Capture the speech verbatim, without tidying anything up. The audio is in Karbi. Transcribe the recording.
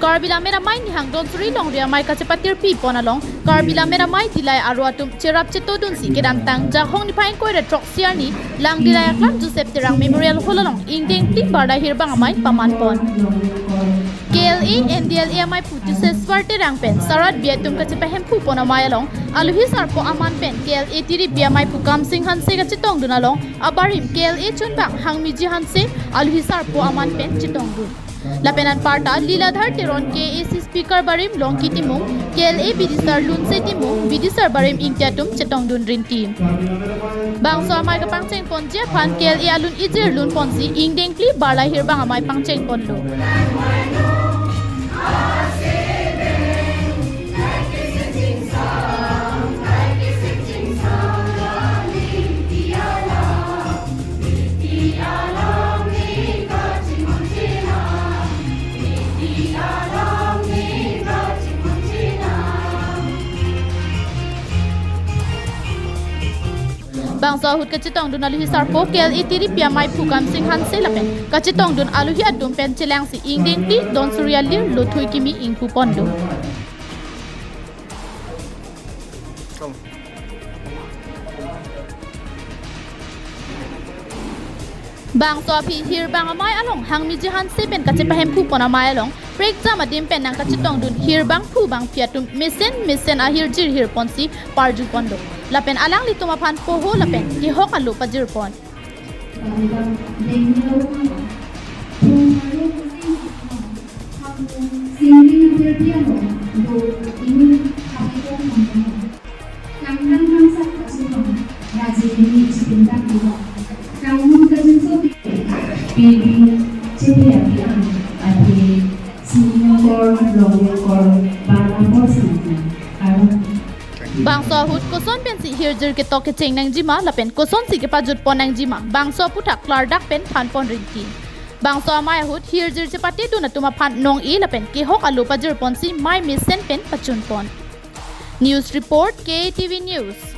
Karbi Lammet Amei Nihang Donsuri Longri Amei kachepatirpi pon along Karbi Lammet Amei Dillai Aro atum cherap chetodunsi kedamtang Jahong niphai ingkoi ra throksi arni Langdillai Aklam Joseph Terang Memorial Hall along ingdeng phli Barla Hirbang Amei paman pon. K L A N D L A Ameiphu Tiseswar Terang pen Sarat Bi atum kachepahemphu pon amei along alohi sarpo aman pen K L A Tiripi Ameiphu Kamsing Hanse kachetongdun along abarim K L A chunbang Hangmiji Hanse alohi sarpo aman pen chetongdun. Lapen anparta Liladhar Teron K A A C Speaker barim Longki Timung, K L A bidisar Lunse Timung, bidisar barim ingti atum chetongdun rinti. Bangso amei kapangcheng ponji aphan K L A alun ijir lun ponsi ingdeng phli Barla Hirbang Amei pangcheng ponlo. Bangso ahut kachetongdun alohi sarpo K L A Tiripi Ameiphu Kamsing Hanse lapen kachetongdun alohi atum pen chelangsi ingdeng phli Donsuri alir lothui kimi ingpu ponlo. Bangso aphi Hirbang Amei along Hangmiji Hanse pen kachepahemphu pon amei along prekjam adim pen nangkachetongdun hirbang phu bangphi atum mesen mesen ahirjir hir ponsi parju ponlo. Lapen alanglitum aphan poho lapen kehok alo pajir pon. P B Chepia Piang, athe Singapore, Longkor, Barnabas Nangkang, Arab. Bangso ahut koson pensi hirjir ketok kecheng nangjima lapen kosonsi kepajut pon nangjima bangso aphuthak klardak pen than pon rinti. Bangso amei ahut hirjir chepatedun atum aphan nong-e lapen kehok alo pajir ponsi mei mesen pen pachun pon. News report, K A T V News.